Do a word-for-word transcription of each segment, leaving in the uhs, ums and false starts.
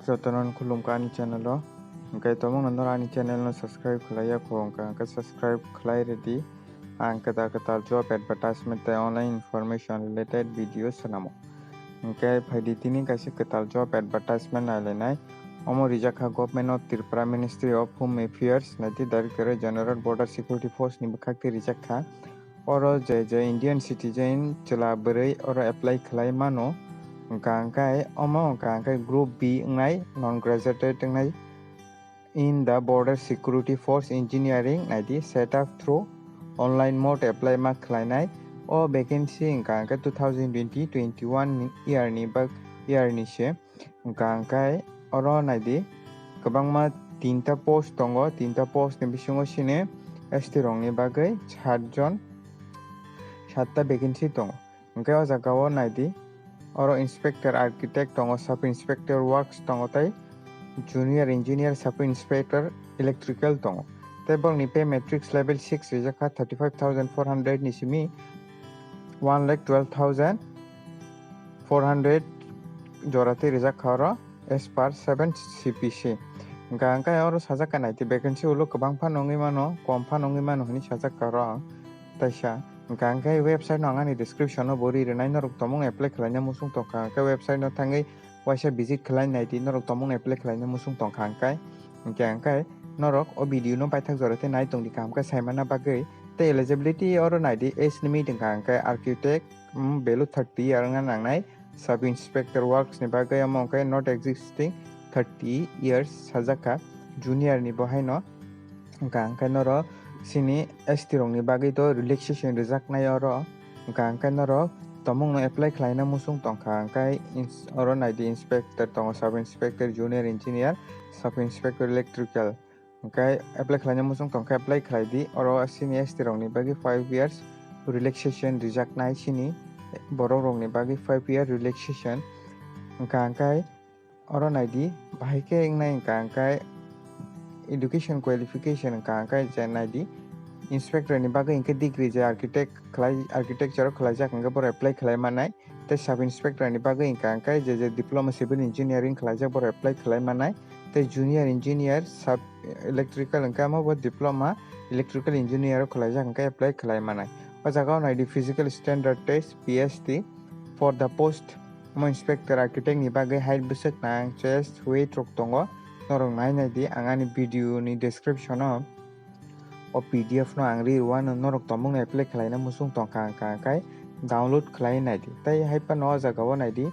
Jotono khulumkha ani channel o. Hwnkhe tongmungno norok ani channel no subscribe khlai ya kho, hwnkha hwnkhe subscribe khlai rwdi. Ang kwtal kwtal job advertisement tei online information related video swnamo. Hwnkhe phaidi tini kaisa kwtal job advertisement nailainai. Omo rijak kha Government of Tripura, Ministry of Home Affairs, naidi Directorate General Border Security Force ni bwkhak twi rijak kha. Oro je je Indian citizen chwla bwrwi oro apply khlai mano, hwnkha hwnkhe omo hwnkha hwnkhe Group B wngnai, non graduate wngnai in the Border Security Force Engineering, naidi set up through online mode apply ma khlainai. O vacancy hwnkha hwnkhe two thousand twenty twenty-one ni year ni bak, year ni se. Hwnkha hwnkhe oro naidi, kwbangma tinta post tongo, tinta post ni bisingo sini S T rokni bagwi sat jon, satta vacancy tongo. Hwnkhe o jaga o naidi, oro inspector architect tongo, sub inspector works tongo tei junior engineer, sub inspector electrical tongo. Tei borokni pay matrix level six rijak kha thirty five thousand four hundred ni simi one lakh twelve thousand four hundred jora tei rijak kha oro as per seven C P C. Hwnkha hwnkhe oro sajak kha naidi, vacancy ulo kwbang phano wngwi mano, kom phano wngwi mano hinwi sajak kha oro ang taisa. Hwnkha hwnkhe website no ang ani description o bo ri rwnai, norok tongmung apply khlaina muchung tongkha hwnkhe website no thangwi waisa visit khlai naidi, norok tongmung apply khlaina muchung tongkha hwnkhe. Hwnkhe hwnkhe norok o video no paithak jora tei nai tongdi kaham khe saimana bagwi. Tei eligibility oro naidi, age limit hwnkha hwnkhe architect, mm, value thirty year wngna nangnai, sub inspector works ni bagwi omo hwnkhe not existing thirty years sajak kha, junior ni bo haino. Hwnkha hwnkhe norok sini S T rokni bagwi to relaxation rijaknai oro. Hwnkha hwnkhe norok tongmungno apply khlaina muchung tongkha, hwnkhe ins-, oro naidi inspector tongo, sub inspector, junior engineer, sub inspector electrical. Hwnkhe apply khlaina muchung tongkha, apply khlai di. Oro sini S T rokni bagwi five years relaxation rijaknai sini, borok rokni bagwi five year relaxation. Hwnkha hwnkhe oro naidi, bahai khe wngnai hwnkha hwnkhe education qualification hwnkha hwnkhe je naidi, inspector ni bagwi hwnkhe degree je architect khlai, architecture o khlaijak hwnkhe borok apply khlai mannai. Tei sub inspector ni bagwi hwnkha hwnkhe je je diploma civil engineering khlaijak borok apply khlai mannai. Tei junior engineer sub electrical hwnkhe amo bo diploma electrical engineer o khlaijak hwnkhe apply khlai mannai. O jaga o naidi physical standard test, P S T, for the post. Omo inspector architect ni bagwi height bwswk nang, chest, weight rok tongo. Norok nai nai di, ang ani video ni description o o P D F no ang ri rwano, norok tongmung no apply khlaina muchung tongkha hwnkha hwnkhe download khlai nai di. Tei hai phano o jaga o nai di,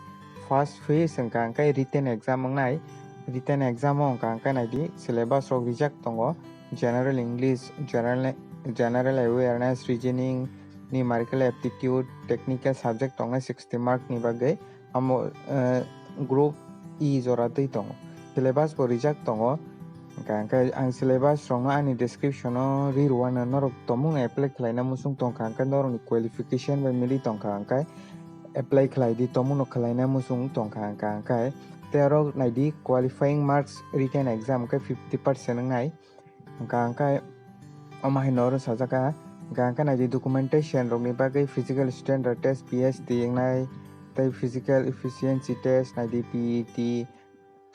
first phase hwnkha hwnkhe written exam wngnai. Written exam o hwnkha hwnkhe nai di, syllabus rok rijak tongo, general English, general, general awareness, reasoning, numerical aptitude, technical subject tongnai sixty mark ni bagwi. Amo, eh, group E jora twi tongo. Syllabus bo rijak tongo. Hwnkha hwnkhe ang syllabus rokno ani description o ri rwano, norok tongmung no apply khlaina muchung tongkha hwnkhe norokni qualification bai mili tongkha hwnkhe apply khlai di, tongmung no khlaina muchung tongkha hwnkha hwnkhe. Tei oro nai di, qualifying marks written exam hwnkhe fifty percent wngnai. Hwnkha hwnkhe omo hai no oro sajak kha, hwnkha hwnkhe nai di, documentation rokni bagwi physical standard test, P S T wngnai, tei physical efficiency test nai di, P E T,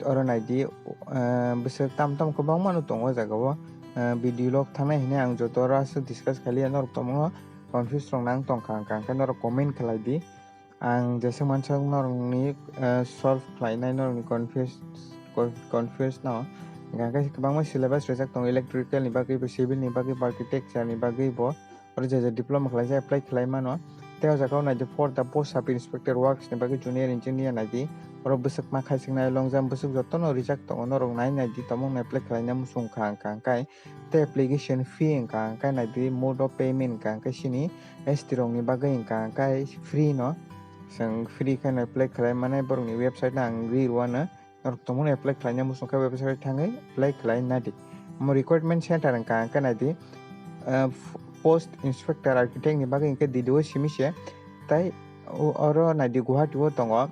oro nai di, eh, bwswk tam tam kwbangma no tongo o jaga o, eh, video log thangnai hinwi ang joto oro aswk discuss khailiya, norok tongmung no confuse rok nang tongkha hwnkha hwnkhe norok comment khlai di. Ang jesa mansak norokni, eh, solve khlainai, norokni confuse, con-, confuse no. Hwnkha khe kwbangma syllabus rijak tongo, electrical ni bagwi bo, civil ni bagwi bo, architecture ni bagwi bo. Oro je je diploma khlaijak, apply khlai mano. Tei o jaga o nai di, for the post sub inspector works ni bagwi junior engineer nai di. Oro bwswk ma khai sing nai, long jump bwswk jotono rijak tongo, norok nai nai di, tongmung no apply khlaina muchung kha hwnkha hwnkhe. Tei application fee hwnkha hwnkhe nai di, mode of payment hwnkha hwnkhe sini S T rokni bagwi hwnkha hwnkhe free no, chwng free khe no apply khlai mannai, borokni website no ang ri rwano, norok tongmani apply khlaina muchung khe website thangwi apply khlai nadi. Omo recruitment center hwnkha hwnkhe nai di, ah, f-, post inspector architect ni bagwi hwnkhe D D O simi se, tei o-, oro nai di Guwahati o tongo.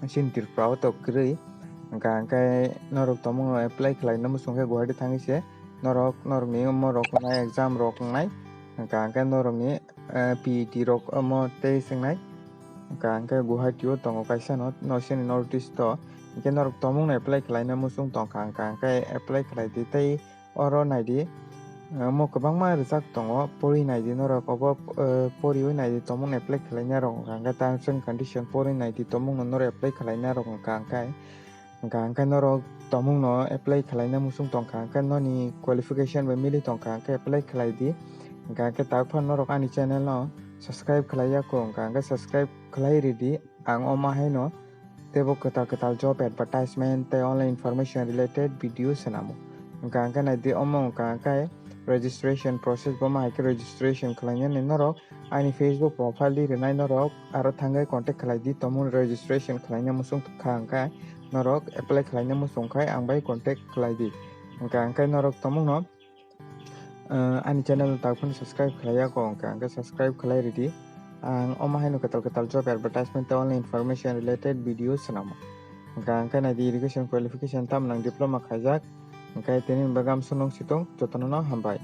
Chini Tripura o to kwrwi. Hwnkha hwnkhe norok tongmung no apply khlaina muchung khe Guwahati thangwi se norok, norokni omo rok wngnai, exam rok wngnai. Hwnkha hwnkhe norokni, eh, P E T rok omo tei se wngnai. Hwnkha hwnkhe Guwahati o tongo kaisa no, no chini North East o. Hwnkhe norok tomungno apply khlaina muchung tongkha hwnkha hwnkhe apply khlai di tei oro nai di. Omo kwbangma rijak tongo, pori nai di norok obo, eh, poriwi nai di tomungno apply khlaina rok hwnkha hwnkhe terms and condition pori nai di tomungno norok apply khlaina rok hwnkha hwnkhe. Hwnkha hwnkhe norok tomungno apply khlaina muchung tongkha hwnkhe noni qualification bai mili tongkha hwnkhe apply khlai di. Hwnkha hwnkhe takphano norok ani channel no subscribe khlai ya kho hwnkha hwnkhe subscribe khlai ridi. Ang omo haino teibo kwtal kwtal job advertisement tei online information related video swnamo. Hwnkha hwnkhe nai di omo hwnkha hwnkhe registration process bo ma hai khe registration khlainani norok ani Facebook profile di rwnai norok aro thangwi contact khlai di tomung registration khlaina muchung kha hwnkhe norok apply khlaina muchung khai ang bai contact khlai di. Hwnkha hwnkhe norok tomungno, eh, ani channel no takphano subscribe khlai ya kho hwnkha hwnkhe subscribe khlai ridi. Ang omo haino kwtal kwtal job advertisement tei online information related video swnamo. Hwnkha hwnkhe nai di education qualification tamo nang diploma khaijak. Hwnkhe tini bagam sunung situng jotono no hambai.